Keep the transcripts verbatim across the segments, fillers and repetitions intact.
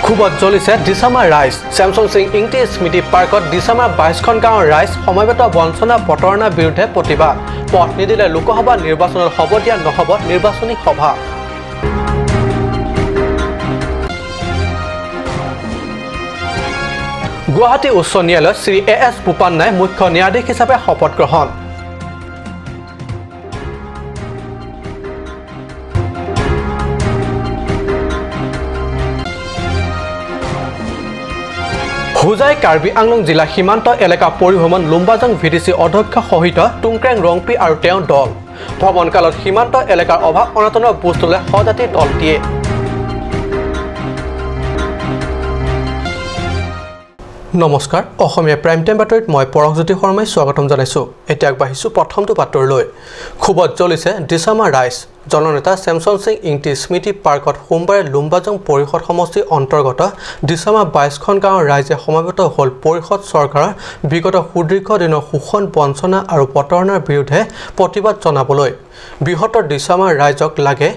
ক্ষোভত জ্বলিছে ডিচামাৰ ৰাইজ। ছেমছন সিং ইংতি স্মৃতি পাৰ্কত ডিচামাৰ বাইশখন গাঁৱৰ ৰাইজ সমবেত বঞ্চনা প্ৰতাৰণাৰ বিৰুদ্ধে প্ৰতিবাদ। পথ নিদিলে লোকসভা নিৰ্বাচনত হ'বলগীয়া নহ'ব নিৰ্বাচনী সভা। গুৱাহাটী উচ্চ ন্যায়ালয়ত শ্ৰী এ এছ বোপান্নাই মুখ্য ন্যায়াধীশ হিচাপে শপত গ্ৰহণ। হোজাই কাৰ্বি আংলং জিলা সীমান্ত এলেকা পৰিভ্ৰমণ লুম্বাজং ভি ডি চি অধ্যক্ষ সহিত টুংক্ৰেং ৰংপি আৰু তেওঁৰ দল। ভ্ৰমণকালত সীমান্ত এলেকাৰ অভাৱ অনাটনৰ বুজ ললে সজাতি দলটিয়ে। নমস্কাৰ, অসমীয়া প্ৰাইম টাইম বাতৰিত মই পৰশজ্যোতি শৰ্মাই স্বাগতম জনাইছো। এতিয়া আগবাঢ়িছো প্ৰথমটো বাতৰিলৈ। ক্ষোভত জ্বলিছে ডিচামাৰ ৰাইজ। জননেতা ছেমছন সিং ইংতি স্মৃতি পাৰ্কত সোমবাৰে লুম্বাজং পৰিষদ সমষ্টিৰ অন্তৰ্গত ডিচামাৰ বাইশখন গাঁৱৰ ৰাইজে সমবেত হ'ল পৰিষদ চৰকাৰৰ বিগত সুদীৰ্ঘ দিনৰ শোষণ, বঞ্চনা আৰু প্ৰতাৰণাৰ বিৰুদ্ধে প্ৰতিবাদ জনাবলৈ। বৃহত্তৰ ডিচামাৰ ৰাইজক লাগে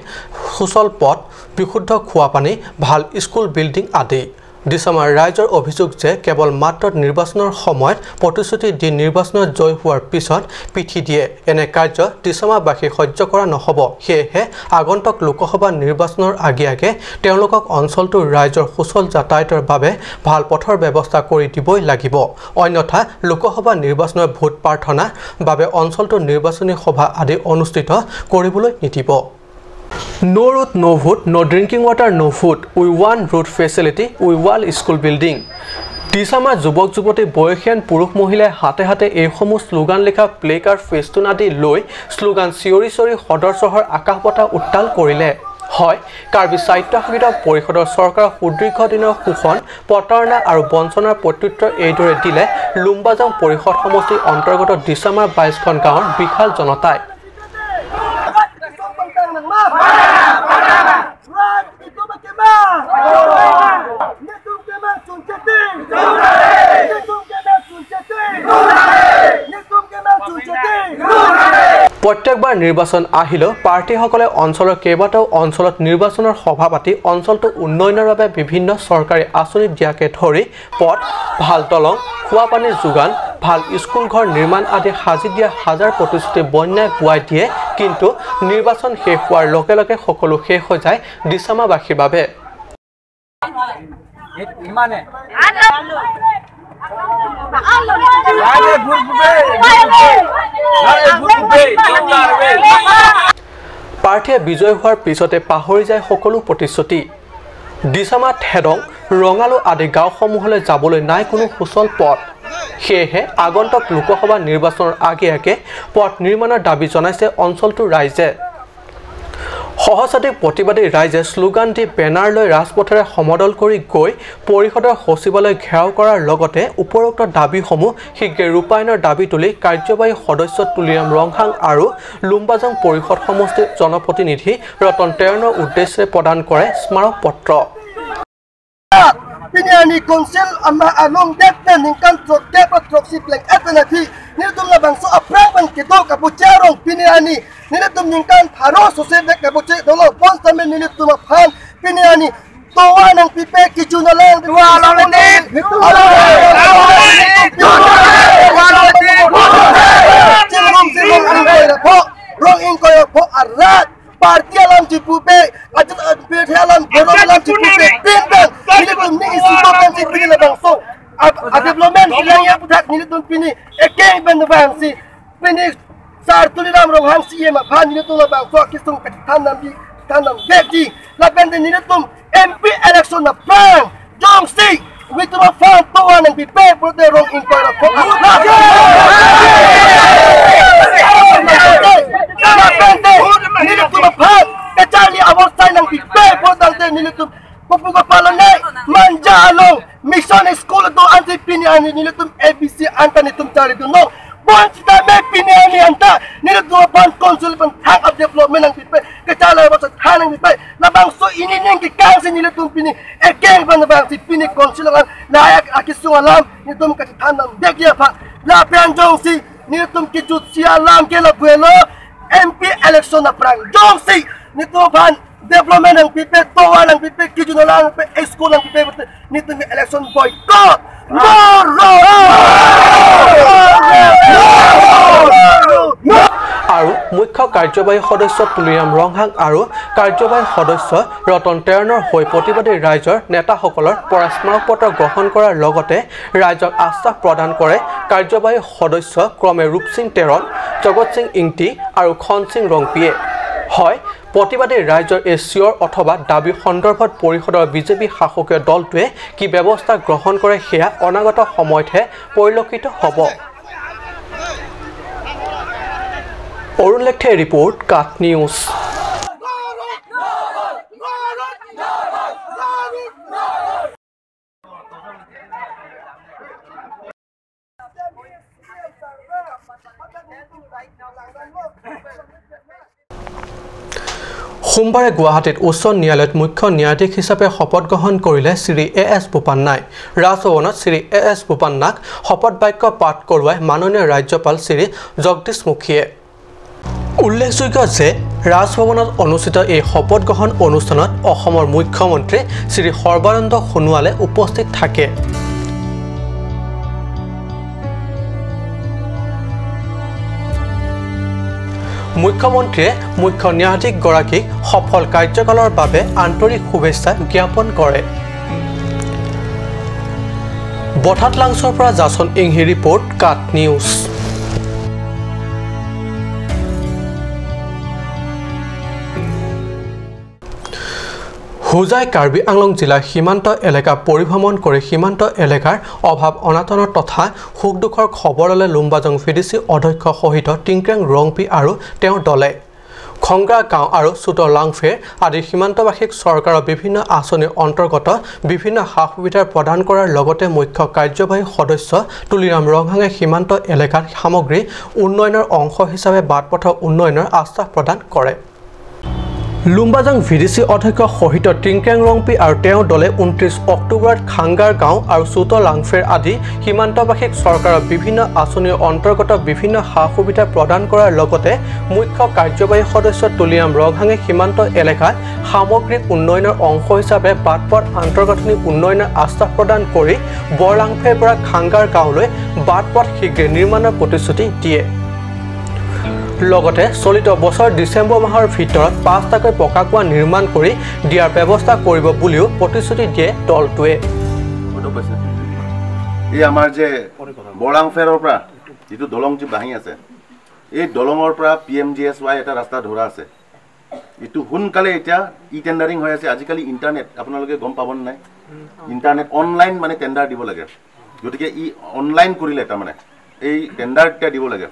সুচল পথ, বিশুদ্ধ খোৱা পানী, ভাল স্কুল, বিল্ডিং আদি। ডিচামাৰ ৰাইজৰ অভিযোগ যে কেৱল মাত্ৰ নিৰ্বাচনৰ সময়ত প্ৰতিশ্ৰুতি দি নিৰ্বাচনত জয় হোৱাৰ পিছত পিঠি দিয়ে। এনে কাৰ্য ডিচামাৰবাসীয়ে সহ্য কৰা নহ'ব। সেয়েহে আগন্তুক লোকসভা নিৰ্বাচনৰ আগে আগে তেওঁলোকক অঞ্চলটোৰ ৰাইজৰ সুচল যাতায়াতৰ বাবে ভাল পথৰ ব্যৱস্থা কৰি দিবই লাগিব। অন্যথা লোকসভা নিৰ্বাচনৰ ভোট প্ৰাৰ্থনাৰ বাবে অঞ্চলটোৰ নিৰ্বাচনী সভা আদি অনুষ্ঠিত কৰিবলৈ নিদিব। No road, no vote, no drinking water, no food. We want road facility, we want school building. ডিচামাৰ যুৱক যুৱতী, বয়সীয়ান পুৰুষ মহিলাই হাতে হাতে এইসমূহ শ্লোগান লিখা প্লে কাৰ্ড, ফেষ্টুন আদি লৈ শ্লোগান চিঞৰি চিঞৰি সদৰ চহৰ আকাশ বতাহ উত্তাল কৰিলে। হয়, কাৰ্বি স্বায়ত্তশাসিত পৰিষদৰ চৰকাৰৰ সুদীৰ্ঘ দিনৰ শোষণ, প্ৰতাৰণা আৰু বঞ্চনাৰ প্ৰত্যুত্তৰ এইদৰে দিলে লুম্বাজং পৰিষদ সমষ্টিৰ অন্তৰ্গত ডিচামাৰ বাইশখন গাঁৱৰ বিশাল জনতাই। প্ৰত্যেকবাৰ নিৰ্বাচন আহিলেও প্ৰাৰ্থীসকলে অঞ্চলৰ কেইবাটাও অঞ্চলত নিৰ্বাচনৰ সভা পাতি অঞ্চলটো উন্নয়নৰ বাবে বিভিন্ন চৰকাৰী আঁচনি দিয়াকে ধৰি পথ, ভাল দলং, খোৱা পানীৰ যোগান, ভাল স্কুল ঘৰ নিৰ্মাণ আদি সাজি দিয়া হাজাৰ প্ৰতিশ্ৰুতি বন্যাই বুৱাই দিয়ে। কিন্তু নিৰ্বাচন শেষ হোৱাৰ লগে লগে সকলো শেষ হৈ যায় ডিচামাৰবাসীৰ বাবে। প্ৰাৰ্থীয়ে বিজয় হোৱাৰ পিছতে পাহৰি যায় সকলো প্ৰতিশ্ৰুতি। ডিচামাৰ থেদং, ৰঙালু আদি গাঁওসমূহলৈ যাবলৈ নাই কোনো সুচল পথ। সেয়েহে আগন্তুক লোকসভা নিৰ্বাচনৰ আগে আগে পথ নিৰ্মাণৰ দাবী জনাইছে অঞ্চলটোৰ ৰাইজে। সহস্ৰাধিক প্ৰতিবাদী ৰাইজে শ্লোগান দি বেনাৰ লৈ ৰাজপথেৰে সমদল কৰি গৈ পৰিষদৰ সচিবালয় ঘেৰাও কৰাৰ লগতে উপৰোক্ত দাবীসমূহ শীঘ্ৰে ৰূপায়ণৰ দাবী তুলি কাৰ্যবাহী সদস্য তুলিৰাম ৰংহাং আৰু লুম্বাজং পৰিষদ সমষ্টিৰ জনপ্ৰতিনিধি ৰতন তেৰণৰ উদ্দেশ্যে প্ৰদান কৰে স্মাৰক পত্ৰ। Pini arni council ama along det pen ningkan throk kep ra throksi pleng et pen aphi nelitum labangso aphrang pen kedo kabuche arong pini arni nelitum ningkan pharo sose det kabuche dolo, bonsitame nelitum aphan pini arni tovar nangpipe, kejun alang, tovar alang ni. Chingrum chingrum ingkoi ra pho, rong ingkoi ra pho arat. Party alam chipupe, ajat, ah, party alam, borom alam chipupe, pinpen nelitum ni isi to pensi pini labangso a, a development kelang ya puthak nelitum pini ekeng pen bangsi, pini Sar Tuliram Ronghang C E M aphan nelitum labangso akisung kachethan damji, than dam vekji. Lapen de nelitum M P election aphrang jongsi nelitum aphan tovar nangpipe pulote rong ingkoi ra pho arat. Lapen de nelitum aphan kacharli abostai nangpipe pulo tangte nelitum kopu kapalone Manja along mission school do ansi pini arni nelitum A B C anta nelitum charli dunlo. Bonsitame pini arni anta nelitum aphan council pen thang up development nangpipe, kacharli abostai than nangpipe. Labangso ini ning kekangsi nelitum pini ekeng pen bangsi pini council alam, layak akisung alam nelitum kachethan dam vekji aphan. Lapen jongsi nelitum kejutsi alam ke labuelo, M P election aphrang jongsi nelitum aphan Development nangpipe, tovar nangpipe, kijun nangpipe, school nangpipe, nelitum election boycott. No road! No! আৰু মুখ্য কাৰ্যবাহী সদস্য তুলিৰাম ৰংহাং আৰু কাৰ্যবাহী সদস্য ৰতন তেৰণৰ হৈ প্ৰতিবাদী ৰাইজৰ নেতাসকলৰ পৰা স্মাৰক পত্ৰ গ্ৰহণ কৰাৰ লগতে ৰাইজক আশ্বাস প্ৰদান কৰে কাৰ্যবাহী সদস্য ক্ৰমে ৰূপসিং তেৰণ, জগত সিং ইংতি আৰু খন সিং ৰংপিয়ে। হয়, প্ৰতিবাদী ৰাইজৰ এই চিঞৰ অথবা দাবী সন্দৰ্ভত পৰিষদৰ বিজেপি শাসকীয় দলটোৱে কি ব্যৱস্থা গ্ৰহণ কৰে সেয়া অনাগত সময়তহে পৰিলক্ষিত হ'ব। অৰুণ লেকথেৰ ৰিপৰ্ট, কাট নিউজ। সোমবাৰে গুৱাহাটীত উচ্চ ন্যায়ালয়ত মুখ্য ন্যায়াধীশ হিচাপে শপত গ্ৰহণ কৰিলে শ্ৰী এ এছ বোপান্নাই। ৰাজভৱনত শ্ৰী এ এছ বোপান্নাক শপত বাক্য পাঠ কৰোৱাই মাননীয় ৰাজ্যপাল শ্ৰী জগদীশ মুখীয়ে। উল্লেখযোগ্য যে ৰাজভৱনত অনুষ্ঠিত এই শপত গ্ৰহণ অনুষ্ঠানত অসমৰ মুখ্যমন্ত্ৰী শ্ৰী সৰ্বানন্দ সোণোৱালে উপস্থিত থাকে। মুখ্যমন্ত্ৰীয়ে মুখ্য ন্যায়াধীশগৰাকীক সফল কাৰ্যকালৰ বাবে আন্তৰিক শুভেচ্ছা জ্ঞাপন কৰে। বঠাটলাংচৰ পৰা জাচন ইংহি ৰিপৰ্ট, কাট নিউজ। হোজাই কাৰ্বি আংলং জিলাৰ সীমান্ত এলেকা পৰিভ্ৰমণ কৰি সীমান্ত এলেকাৰ অভাৱ অনাটনৰ তথা সুখ দুখৰ খবৰ ল'লে লুম্বাজং ভি ডি চি অধ্যক্ষ শহীদ টিংক্ৰেং ৰংপি আৰু তেওঁৰ দলে। খংগা গাঁও আৰু চুতৰ লাংফেৰ আদি সীমান্তবাসীক চৰকাৰৰ বিভিন্ন আঁচনিৰ অন্তৰ্গত বিভিন্ন সা সুবিধা প্ৰদান কৰাৰ লগতে মুখ্য কাৰ্যবাহী সদস্য তুলিৰাম ৰংহাঙে সীমান্ত এলেকাত সামগ্ৰী উন্নয়নৰ অংশ হিচাপে বাট পথৰ উন্নয়নৰ আশ্বাস প্ৰদান কৰে। লুম্বাজাং ভি ডি চি অধ্যক্ষ শহীদ টিংক্ৰেং ৰংপি আৰু তেওঁৰ দলে ঊনত্ৰিশ অক্টোবৰত খাংগাৰ গাঁও আৰু চুত লাংফেৰ আদি সীমান্তবাসীক চৰকাৰৰ বিভিন্ন আঁচনিৰ অন্তৰ্গত বিভিন্ন সা সুবিধা প্ৰদান কৰাৰ লগতে মুখ্য কাৰ্যবাহী সদস্য তুলিৰাম ৰংহাঙে সীমান্ত এলেকাত সামগ্ৰিক উন্নয়নৰ অংশ হিচাপে বাট পথ আন্তঃগাঁথনি উন্নয়নৰ আশ্বাস প্ৰদান কৰি বৰলাংফেৰ পৰা খাংগাৰ গাঁৱলৈ বাট পথ শীঘ্ৰে নিৰ্মাণৰ প্ৰতিশ্ৰুতি দিয়ে। লগতে চলিত বছৰ ডিচেম্বৰ মাহৰ ভিতৰত পাঁচটাকৈ পকা কুঁৱা নিৰ্মাণ কৰি দিয়াৰ ব্যৱস্থা কৰিব বুলিও প্ৰতিশ্ৰুতি দিয়ে দলটোৱে। ফটো পাইছে? এই আমাৰ যে বৰলাংফেৰৰ পৰা যিটো দলং যি ভাঙি আছে, এই দলঙৰ পৰা P M G S Y এটা ৰাস্তা ধৰা আছে। এইটো সোনকালে এতিয়া ই টেণ্ডাৰিং হৈ আছে। আজিকালি ইণ্টাৰনেট আপোনালোকে গম পাব নে নাই? ইণ্টাৰনেট অনলাইন মানে টেণ্ডাৰ দিব লাগে। গতিকে ই অনলাইন কৰিলে তাৰমানে এই টেণ্ডাৰ এতিয়া দিব লাগে।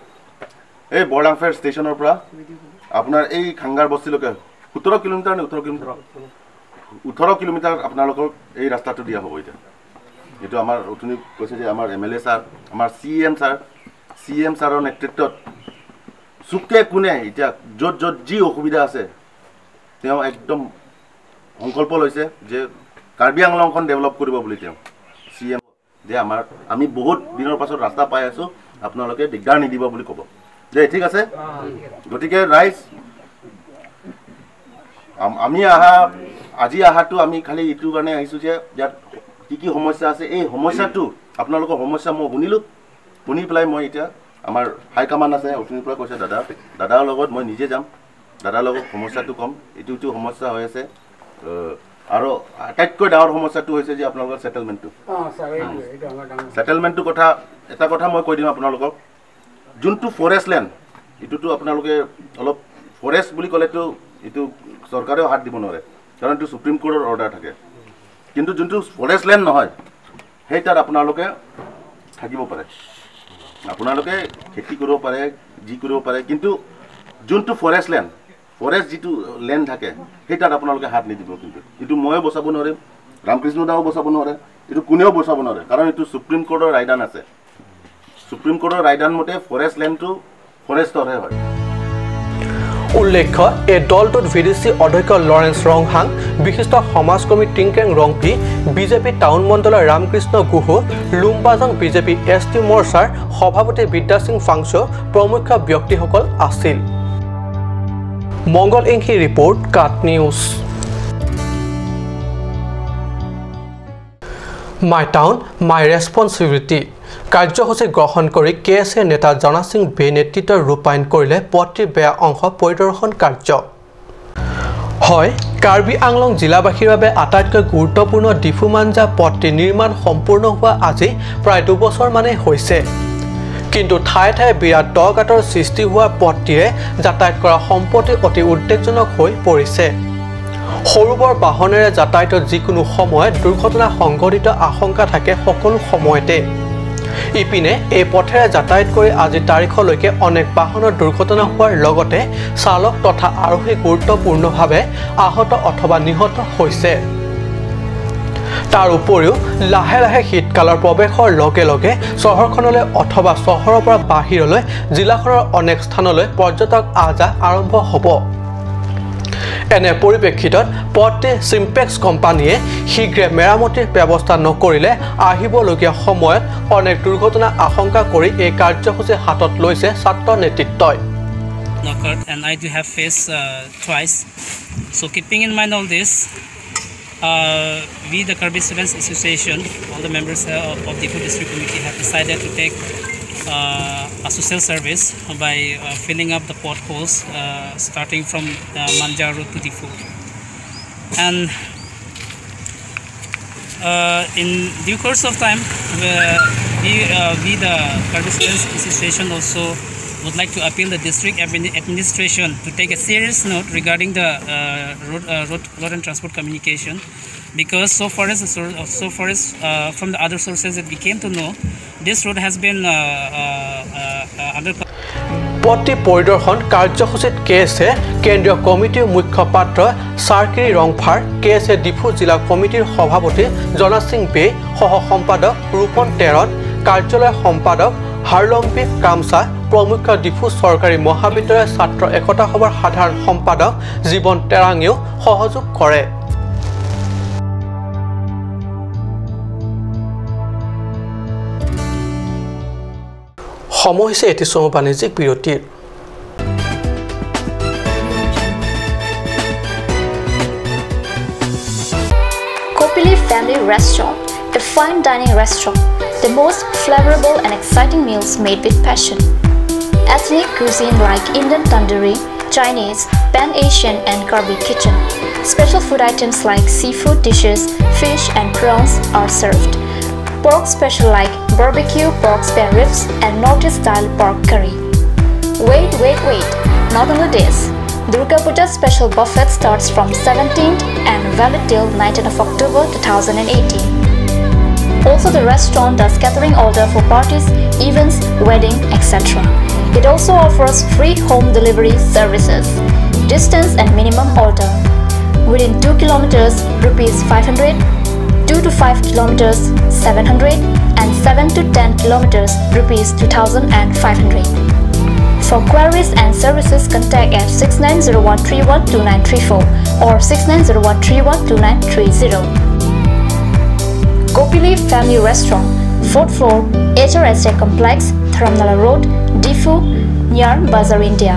এই বৰলাংফেৰ ষ্টেচনৰ পৰা আপোনাৰ এই খাংগাৰ বস্তিলৈকে সোতৰ কিলোমিটাৰ নে ওঠৰ কিলোমিটাৰ? ওঠৰ কিলোমিটাৰ আপোনালোকক এই ৰাস্তাটো দিয়া হ'ব এতিয়া। এইটো আমাৰ অথনি কৈছে যে আমাৰ এম এল এ ছাৰ, আমাৰ C M sir, C M ছাৰৰ নেতৃত্বত চুকে কোণে এতিয়া য'ত য'ত যি অসুবিধা আছে তেওঁ একদম সংকল্প লৈছে যে কাৰ্বি আংলংখন ডেভেলপ কৰিব বুলি তেওঁ চি এম যে আমাৰ আমি বহুত দিনৰ পাছত ৰাস্তা পাই আছো, আপোনালোকে দিগদাৰ নিদিব বুলি ক'ব। যে ঠিক আছে, গতিকে ৰাইজ আম- আমি আহা আজি আহাটো আমি খালি এইটো কাৰণে আহিছো যে ইয়াত কি কি সমস্যা আছে, এই সমস্যাটো আপোনালোকৰ সমস্যা মই শুনিলো। শুনি পেলাই মই এতিয়া আমাৰ হাই কমাণ্ড আছে, অথনিৰ পৰা কৈছে দাদা, দাদাৰ লগত মই নিজে যাম, দাদাৰ লগত সমস্যাটো ক'ম, এইটো এইটো সমস্যা হৈ আছে। আহ, আৰু আটাইতকৈ ডাঙৰ সমস্যাটো হৈছে যে আপোনালোকৰ ছেটেলমেণ্টটো। অ ছাৰ এইটোৱে এইটো আমাৰ ডাঙৰ ছেটেলমেণ্টটো কথা এটা কথা মই কৈ দিম আপোনালোকক, যোনটো ফৰেষ্ট লেণ্ড এইটোতো আপোনালোকে অলপ ফৰেষ্ট বুলি ক'লেতো এইটো চৰকাৰেও হাত দিব নোৱাৰে, কাৰণ এইটো ছুপ্ৰিম কোৰ্টৰ অৰ্ডাৰ থাকে। কিন্তু যোনটো ফৰেষ্ট লেণ্ড নহয় সেই তাত আপোনালোকে থাকিব পাৰে, আপোনালোকে খেতি কৰিব পাৰে, যি কৰিব পাৰে, কিন্তু যোনটো ফৰেষ্ট লেণ্ড, ফৰেষ্ট যিটো লেণ্ড থাকে সেই তাত আপোনালোকে হাত নিদিব। কিন্তু এইটো ময়ো বচাব নোৱাৰিম, ৰামকৃষ্ণ দাও বচাব নোৱাৰে, এইটো কোনেও বচাব নোৱাৰে, কাৰণ এইটো ছুপ্ৰিম কোৰ্টৰ ৰায়দান আছে। ছুপ্ৰিম কোৰ্টৰ ৰায়দান মতে ফৰেষ্ট লেণ্ডটো ফৰেষ্টৰহে হয়। উল্লেখ্য, এই দলটোত ভি ডি চি অধ্যক্ষ লৰেন্স ৰংহাং, বিশিষ্ট সমাজকৰ্মী Tinkeng Rongpi, B J P town মণ্ডলৰ Ramakrishna Guhu, Lumbajong B J P S T মৰ্চাৰ সভাপতি বিদ্যা সিং ফাংচু প্ৰমুখ্য ব্যক্তিসকল আছিল। Mongal Inghi report, KAT News. My Town, My Responsibility কাৰ্যসূচী গ্ৰহণ কৰি কে এছ এ নেতা জনাসিং বে নেতৃত্বত ৰূপায়ণ কৰিলে পথটিৰ বেয়া অংশ পৰিদৰ্শন কাৰ্য। হয়, কাৰ্বি আংলং জিলাবাসীৰ বাবে আটাইতকৈ গুৰুত্বপূৰ্ণ ডিফু মাঞ্জা পথটি নিৰ্মাণ সম্পূৰ্ণ হোৱা আজি প্ৰায় দুবছৰ মানেই হৈছে। কিন্তু ঠায়ে ঠায়ে বিৰাট দ গাঁতৰ সৃষ্টি হোৱা পথটিৰে যাতায়াত কৰা সম্প্ৰতি অতি উদ্বেগজনক হৈ পৰিছে। সৰু বৰ বাহনেৰে যাতায়াতত যিকোনো সময়ত দুৰ্ঘটনা সংঘটিত আশংকা থাকে সকলো সময়তে। ইপিনে এই পথেৰে যাতায়াত কৰি আজিৰ তাৰিখলৈকে অনেক বাহনৰ দুৰ্ঘটনা হোৱাৰ লগতে চালক তথা আৰোহী গুৰুত্বপূৰ্ণভাৱে আহত অথবা নিহত হৈছে। তাৰ উপৰিও লাহে লাহে শীতকালৰ প্ৰৱেশৰ লগে লগে চহৰখনলৈ অথবা চহৰৰ পৰা বাহিৰলৈ জিলাখনৰ অনেক স্থানলৈ পৰ্যটক আহ যাহ আৰম্ভ হ'ব। এনে পৰিপ্ৰেক্ষিতত পথটি চিম্পেক্স কোম্পানীয়ে শীঘ্ৰে মেৰামতিৰ ব্যৱস্থা নকৰিলে আহিবলগীয়া সময়ত অনেক দুৰ্ঘটনা আশংকা কৰি এই কাৰ্যসূচী হাতত লৈছে ছাত্ৰ নেতৃত্বই। Occurred and I do have faced uh, twice. So keeping in mind all this, uh, we the Karbi Students Association, all the members uh, of Diphu District Committee have decided to take uh, a social service by uh, filling up the potholes uh, starting from uh, Manja Road to Diphu. And uh, in due course of time, uh, we, uh, we the Karbi Students Association also would like to appeal the district admin- administration to take a serious note regarding the uh, road, uh, road, road and transport communication, because so far as the source, so far as uh, from the other sources that we came to know, this road has been uh, uh, uh, uh, under পথটি পৰিদৰ্শন কাৰ্যসূচীত কে এছ এ কেন্দ্ৰীয় কমিটিৰ মুখ্য পাত্ৰ চাৰ্কিৰি ৰংফাৰ, কে এছ এ ডিফু জিলা কমিটিৰ সভাপতি জনাসিং বে, সহ সম্পাদক ৰূপন তেৰণ, কাৰ্যালয় সম্পাদক হাৰলম্বি কামছা, প্ৰমুখ্য ডিফু চৰকাৰী মহাবিদ্যালয়ৰ ছাত্ৰ একতা সভাৰ সাধাৰণ সম্পাদক জীৱন তেৰাঙেও সহযোগ কৰে। সময় হৈছে এটি চমু বাণিজ্যিক বিৰতিৰ। Kopili Family Restaurant, a fine dining restaurant. The most flavorable and exciting meals made with passion. Ethnic cuisine like Indian tandoori, Chinese, Pan-Asian and Karbi kitchen. Special food items like seafood dishes, fish and prawns are served. Pork special like barbecue pork spare ribs and North East style pork curry. Wait, wait, wait! Not only this, Durga Puja special buffet starts from seventeenth and valid till nineteenth of October two thousand eighteen. Also, the restaurant does catering order for parties, events, wedding, et cetera. It also offers free home delivery services. Distance and minimum order: within two kilometers, rupees five hundred, two to five kilometers, seven hundred, and seven to ten kilometers, rupees two thousand five hundred. For queries and services, contact at six nine zero one three one two nine three four or six nine zero one three one two nine three zero. Kopili Family Restaurant, fourth floor, H R S A Complex, Dharamnala Road, Diphu, near Bazar India.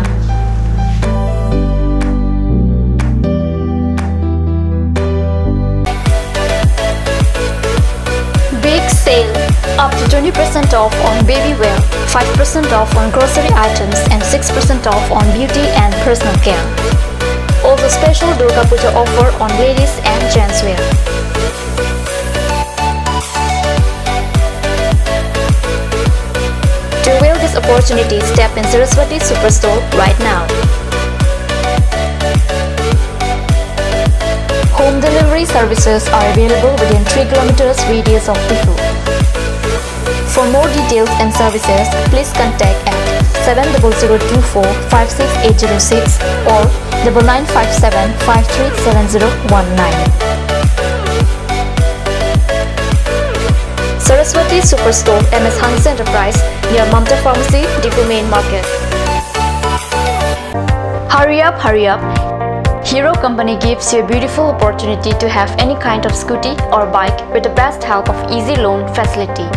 Big sale! Up to twenty percent off on baby wear, five percent off on grocery items, and six percent off on beauty and personal care. Also, special Durga Puja offer on ladies and gents wear. To avail this opportunity, step in Saraswati Superstore right now. Home delivery services are available within three kilometers radius of Diphu. For more details and services, please contact at seven double zero two four five six eight zero six or double nine five seven five three seven zero one nine. Saraswati Superstore, M S Hanse Enterprise, near Mamta Pharmacy, Diphu Main Market. Hurry up, hurry up! Hero Company gives you a beautiful opportunity to have any kind of scooty or bike with the best help of easy loan facility.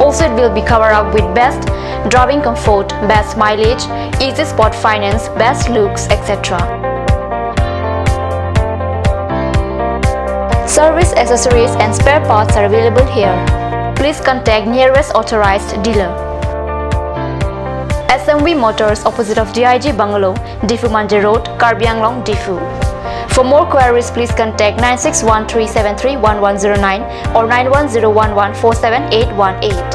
Also, it will be covered up with best driving comfort, best mileage, easy spot finance, best looks, et cetera. Service accessories and spare parts are available here. Please contact nearest authorized dealer. S M V Motors, opposite of D I G Bungalow, Diphu Manja Road, Karbi Anglong, Diphu. For more queries, please contact nine six one three seven three one one zero nine or nine one zero one one four seven eight one eight.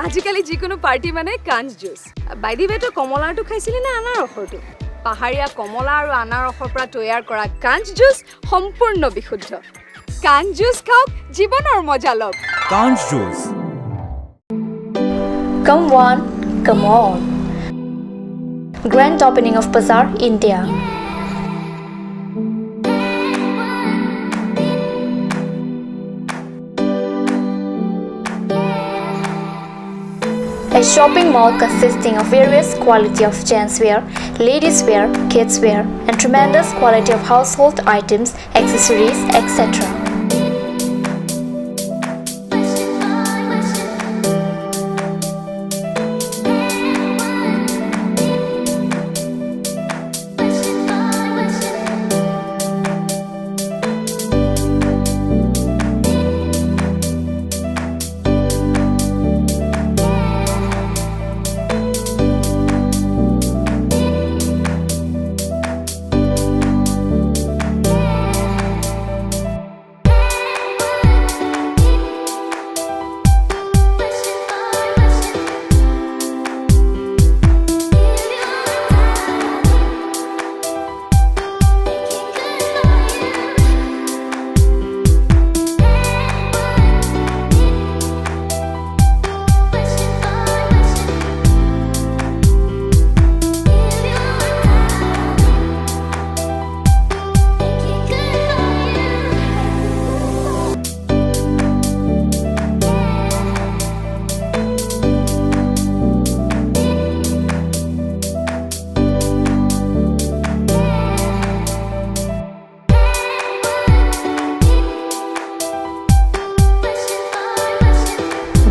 আজিকালি যিকোনো পাৰ্টি মানে কাঞ্চ juice. By the ৱে, তই কমলাৰটো খাইছিলি নে আনাৰসৰটো? পাহাৰীয়া কমলা আৰু আনাৰসৰ পৰা তৈয়াৰ কৰা কাঞ্চ জুচ সম্পূৰ্ণ বিশুদ্ধ। কাঞ্চ জুচ খাওক, জীৱনৰ মজা লওক। Kanch Juice. Come one, come all. Grand opening of Bazaar, India. A shopping mall consisting of various quality of gents wear, ladies wear, kids wear, and tremendous quality of household items, accessories, et cetera.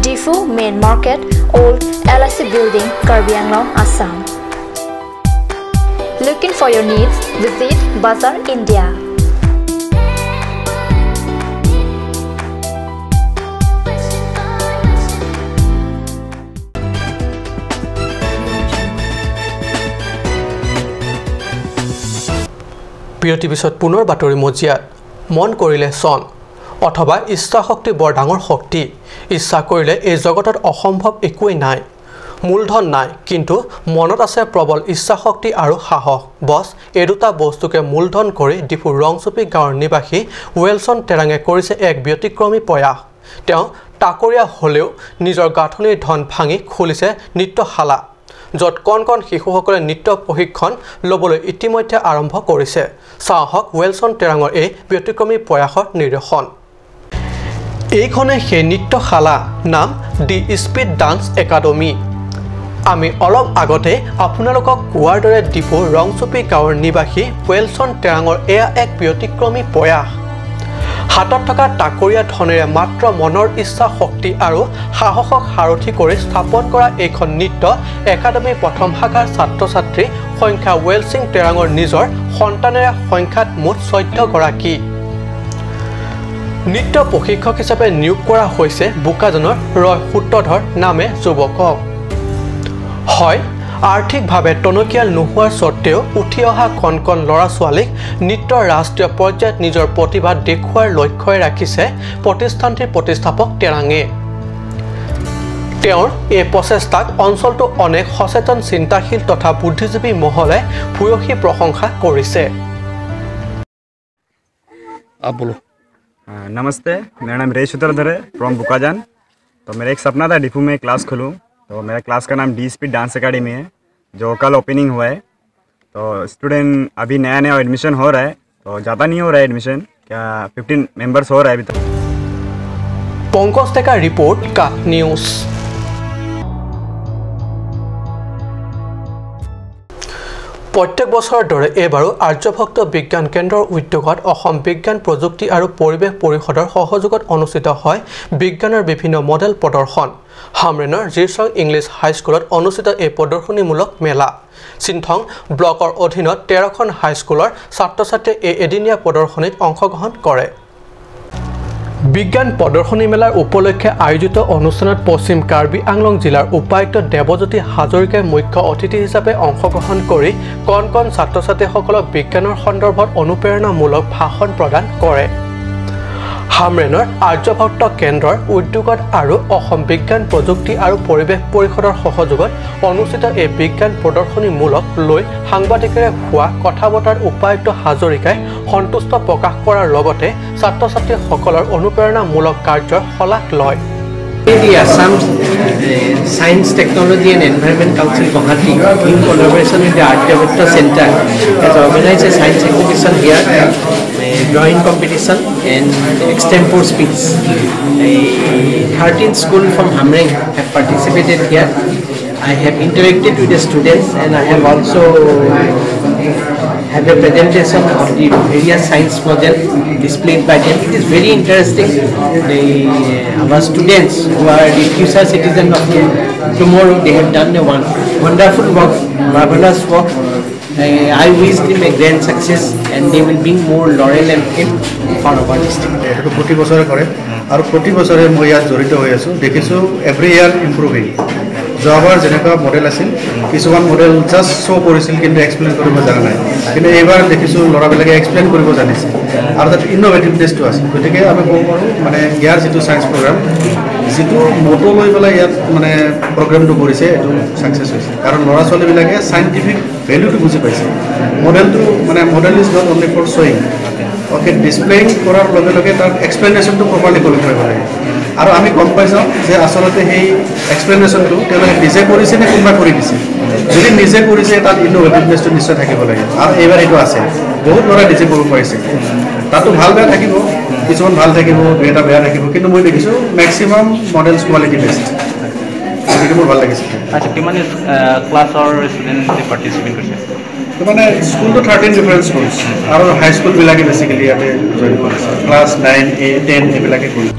Diphu Main Market, Old L I C Building, Karbi Anglong, Assam. Looking for your needs? Visit Bazaar India. বিৰতি পিছত পুনৰ বাতৰি মজিয়াত। মন কৰিলে চন, অথবা ইচ্ছা শক্তি বৰ ডাঙৰ শক্তি। ইচ্ছা কৰিলে এই জগতত অসম্ভৱ একোৱেই নাই। মূলধন নাই, কিন্তু মনত আছে প্ৰবল ইচ্ছা শক্তি আৰু সাহস। বছ, এই দুটা বস্তুকে মূলধন কৰি ডিফুৰ ৰংচুপি গাঁৱৰ নিবাসী ৱেলছন তেৰাঙে কৰিছে এক ব্যতিক্ৰমী প্ৰয়াস। তেওঁ তাকৰীয়া হ'লেও নিজৰ গাঁথনিৰ ধন ভাঙি খুলিছে নৃত্যশালা, য'ত কণ কণ শিশুসকলে নৃত্য প্ৰশিক্ষণ ল'বলৈ ইতিমধ্যে আৰম্ভ কৰিছে। চাওঁ আহক ৱেলছন তেৰাঙৰ এই ব্যতিক্ৰমী প্ৰয়াসৰ নিদৰ্শন। এইখনে সেই নৃত্যশালা, নাম দি স্পীড ডান্স একাডেমী। আমি অলপ আগতে আপোনালোকক কোৱাৰ দৰে ডিফুৰ ৰংচুপি গাঁৱৰ নিবাসী ৱেলছন তেৰাঙৰ এয়া এক ব্যতিক্ৰমী প্ৰয়াস। হাতত থকা তাকৰীয়া ধনেৰে মাত্ৰ মনৰ ইচ্ছা শক্তি আৰু সাহসক সাৰথি কৰি স্থাপন কৰা এইখন নৃত্য একাডেমীৰ প্ৰথম শাখাৰ ছাত্ৰ ছাত্ৰী সংখ্যা ৱেলছিং তেৰাঙৰ নিজৰ সন্তানেৰে সংখ্যাত মুঠ চৈধ্য গৰাকী। নৃত্য প্ৰশিক্ষক হিচাপে নিয়োগ কৰা হৈছে বোকাজানৰ ৰয় সূত্ৰধৰ নামে যুৱকক। হয়, আৰ্থিকভাৱে টনকিয়াল নোহোৱাৰ স্বত্বেও উঠি অহা কণ কণ ল'ৰা ছোৱালীক নৃত্যৰ ৰাষ্ট্ৰীয় পৰ্যায়ত নিজৰ প্ৰতিভা দেখুওৱাৰ লক্ষ্যৰে ৰাখিছে প্ৰতিষ্ঠানটিৰ প্ৰতিষ্ঠাপক তেৰাঙে। তেওঁৰ এই প্ৰচেষ্টাক অঞ্চলটোৰ অনেক সচেতন চিন্তাশীল তথা বুদ্ধিজীৱী মহলে ভূয়সী প্ৰশংসা কৰিছে। आप बोलो। अ, नमस्ते, मेरा नाम रे सूत्रधर है, from बोकाजान। तो मेरा एक सपना था डिफू में क्लास खोलूँ। तो मेरा क्लास का नाम डीएसपी डांस एकेडमी है, जो कल ओपनिंग हुआ है। तो स्टूडेंट अभी नया नया एडमिशन हो रहा है, तो ज़्यादा नहीं हो रहा है एडमिशन, क्या फिफ्टीन मेंबर्स हो रहा है अभी तक। পংকজ ডেকাৰ ৰিপৰ্ট, কাট নিউজ। প্ৰত্যেক বছৰৰ দৰে এইবাৰো আৰ্যভক্ত বিজ্ঞান কেন্দ্ৰৰ উদ্যোগত অসম বিজ্ঞান প্ৰযুক্তি আৰু পৰিৱেশ পৰিষদৰ সহযোগত অনুষ্ঠিত হয় বিজ্ঞানৰ বিভিন্ন মডেল প্ৰদৰ্শন। হামৰেনৰ জিৰচং ইংলিছ হাইস্কুলত অনুষ্ঠিত এই প্ৰদৰ্শনীমূলক মেলা। চিনথং ব্লকৰ অধীনত তেৰখন হাইস্কুলৰ ছাত্ৰ ছাত্ৰীয়ে এই এদিনীয়া প্ৰদৰ্শনীত অংশগ্ৰহণ কৰে। বিজ্ঞান প্ৰদৰ্শনী মেলাৰ উপলক্ষে আয়োজিত অনুষ্ঠানত পশ্চিম কাৰ্বি আংলং জিলাৰ উপায়ুক্ত দেৱজ্যোতি হাজৰিকাই মুখ্য অতিথি হিচাপে অংশগ্ৰহণ কৰি কণ কণ ছাত্ৰ ছাত্ৰীসকলক বিজ্ঞানৰ সন্দৰ্ভত অনুপ্ৰেৰণামূলক ভাষণ প্ৰদান কৰে। হামৰেনৰ আৰ্যভক্ত কেন্দ্ৰৰ উদ্যোগত আৰু অসম বিজ্ঞান প্ৰযুক্তি আৰু পৰিৱেশ পৰিষদৰ সহযোগত অনুষ্ঠিত এই বিজ্ঞান প্ৰদৰ্শনীমূলক লৈ সাংবাদিকৰে হোৱা কথা বতৰাত উপায়ুক্ত হাজৰিকাই সন্তুষ্ট প্ৰকাশ কৰাৰ লগতে ছাত্ৰ ছাত্ৰীসকলৰ অনুপ্ৰেৰণামূলক কাৰ্যৰ শলাগ লয়। The Assam uh, Science, Technology and Environment Council Guwahati, in collaboration with the Aryabhatta Center, has organized a science exhibition here, a drawing competition and extempore speech. Uh, thirteen schools from Hamren have participated here. I have interacted with the students and I have also have a presentation of the various science model displayed by them. It is very interesting. The, our students who are the future citizens of tomorrow, they have done a one, wonderful work, marvelous work. I, I wish them a grand success and they will bring more laurel and fame for our district. এইটো প্ৰতি বছৰে কৰে আৰু প্ৰতি বছৰে মই ইয়াত জড়িত হৈ আছোঁ। দেখিছোঁ every year improving। যোৱাবাৰ যেনেকুৱা মডেল আছিল, কিছুমান মডেল জাষ্ট শ্ব' কৰিছিল কিন্তু এক্সপ্লেইন কৰিব জনা নাই, কিন্তু এইবাৰ দেখিছোঁ ল'ৰাবিলাকে এক্সপ্লেইন কৰিব জানিছে আৰু তাত ইন'ভেটিভনেছটো আছে। গতিকে আমি ক'ব পাৰোঁ মানে ইয়াৰ যিটো ছায়েন্স প্ৰগ্ৰাম, যিটো মটো লৈ পেলাই ইয়াত মানে প্ৰগ্ৰামটো কৰিছে, এইটো ছাকচেছ হৈছে। কাৰণ ল'ৰা ছোৱালীবিলাকে চাইণ্টিফিক ভেলুটো বুজি পাইছে। মডেলটো মানে model is not only for showing, okay, ডিছপ্লেইং কৰাৰ লগে লগে তাৰ এক্সপ্লেনেশ্যনটো প্ৰপাৰলি কৰিব লাগে। আৰু আমি গম পাই যাওঁ যে আচলতে সেই এক্সপ্লেনেশ্যনটো তেওঁলোকে নিজে কৰিছে নে কোনোবা কৰি দিছে। যদি নিজে কৰিছে তাত ইন'ভেটিভনেছটো নিশ্চয় থাকিব লাগে আৰু এইবাৰ এইটো আছে। বহুত ল'ৰাই নিজে কৰিব পাৰিছে। তাতো ভাল বেয়া থাকিব, কিছুমান ভাল থাকিব, দুই এটা বেয়া থাকিব, কিন্তু মই দেখিছোঁ মেক্সিমাম মডেলছ কোৱালিটি বেষ্ট। গতিকে মোৰ ভাল লাগিছে। আচ্ছা, কিমান ক্লাছৰ ষ্টুডেণ্টে পাৰ্টিচিপেট কৰিছে? তো মানে স্কুলটো থাৰ্টিন ডিফাৰেণ্ট স্কুলছ আৰু হাই স্কুলবিলাকে বেচিকেলি ইয়াতে জইন কৰিছে। ক্লাছ নাইন, এইট, টেন এইবিলাকে কৰিছে।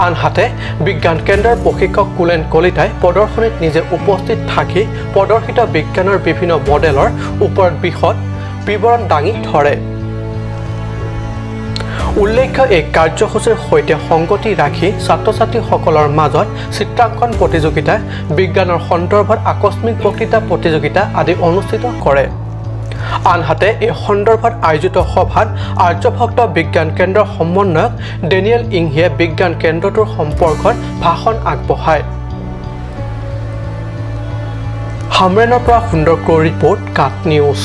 আনহাতে বিজ্ঞান কেন্দ্ৰৰ প্ৰশিক্ষক কুলেন কলিতাই প্ৰদৰ্শনীত নিজে উপস্থিত থাকি প্ৰদৰ্শিত বিজ্ঞানৰ বিভিন্ন মডেলৰ ওপৰত বিশদ বিৱৰণ দাঙি ধৰে। উল্লেখ্য, এই কাৰ্যসূচীৰ সৈতে সংগতি ৰাখি ছাত্ৰ ছাত্ৰীসকলৰ মাজত চিত্ৰাংকন প্ৰতিযোগিতা, বিজ্ঞানৰ সন্দৰ্ভত আকস্মিক বক্তৃতা প্ৰতিযোগিতা আদি অনুষ্ঠিত কৰে। আনহাতে এই সন্দৰ্ভত আয়োজিত সভাত আৰ্যভক্ত বিজ্ঞান কেন্দ্ৰৰ সমন্বয়ক ডেনিয়েল ইংহিয়ে বিজ্ঞান কেন্দ্ৰটোৰ সম্পৰ্কত ভাষণ আগবঢ়ায়। হামৰেনৰ পৰা সুন্দৰ ক্ৰ'ৰ ৰিপৰ্ট, কাট নিউজ।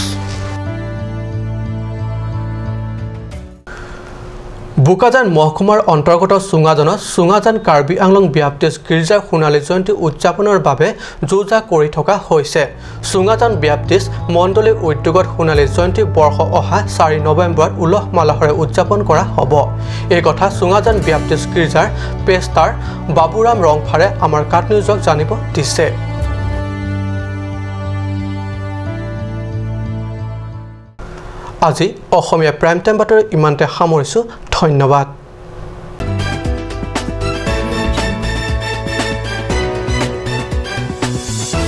বোকাজান মহকুমাৰ অন্তৰ্গত চুঙাজানত চুঙাজান কাৰ্বি আংলং ব্যাপ্তিষ্ট গীৰ্জাৰ সোণালী জয়ন্তী উদযাপনৰ বাবে যো জা কৰি থকা হৈছে। চুঙাজান ব্যাপ্তিষ্ট মণ্ডলীৰ উদ্যোগত সোণালী জয়ন্তী বৰ্ষ অহা চাৰি নৱেম্বৰত উলহ মালহেৰে উদযাপন কৰা হ'ব। এই কথা চুঙাজান ব্যাপ্তিষ্ট গীৰ্জাৰ পেষ্টাৰ বাবুৰাম ৰংফাৰে আমাৰ কাট নিউজক জানিব দিছে। আজি অসমীয়া প্ৰাইম টাইম বাতৰি ইমানতে সামৰিছোঁ। ধন্যবাদ।